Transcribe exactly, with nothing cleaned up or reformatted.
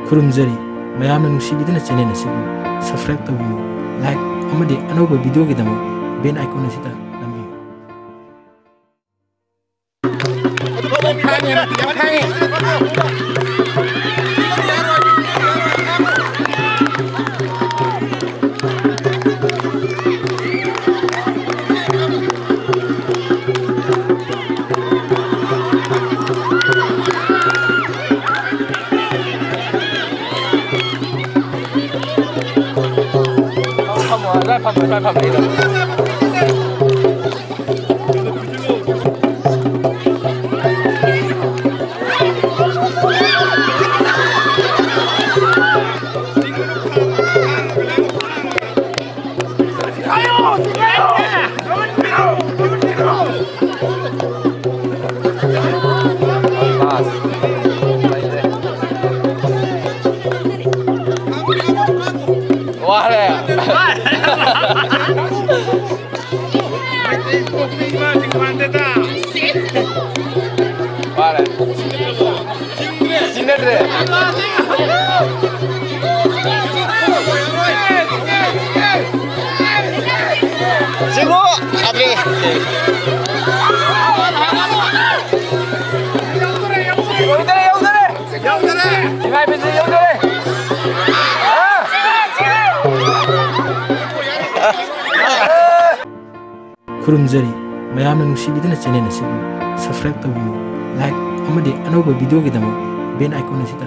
ꯈꯨꯔꯨꯝꯖꯔꯤ, ꯃꯌꯥꯝꯅ ꯅꯨꯡꯁꯤꯕꯤꯗꯨꯅ channel ꯑꯁꯤꯕꯨ subscribe ꯇꯧꯕꯤꯌꯨ, like ꯑꯃꯗꯤ ꯑꯅꯧꯕ videoꯒꯤꯗꯃꯛ bell icon ꯑꯁꯤꯗ ꯅꯝꯕꯤꯌꯨ꯫ ꯋꯥꯔꯦ꯫ ꯋꯥꯔꯦ꯫ ꯁꯤꯡꯅꯗ꯭ꯔꯦ꯫ ꯁꯤꯡꯉꯣ! ꯌꯥꯗ꯭ꯔꯦ꯫ ꯌꯧꯗꯔꯦ, ꯌꯧꯗꯔꯦ! ꯌꯧꯗꯔꯦ! ꯏꯃꯥ ꯏꯕꯦꯟꯁꯦ ꯌꯧꯗꯔꯦ! ꯑꯥ! ꯈꯨꯔꯨꯝꯖꯔꯤ, ꯃꯌꯥꯝꯅ ꯅꯨꯡꯁꯤꯕꯤꯗꯨꯅ channel ꯑꯁꯤꯕꯨ subscribe ꯇꯧꯕꯤꯌꯨ, like ꯑꯃꯗꯤ ꯑꯅꯧꯕ videoꯒꯤꯗꯃꯛ bell icon ꯑꯁꯤꯗ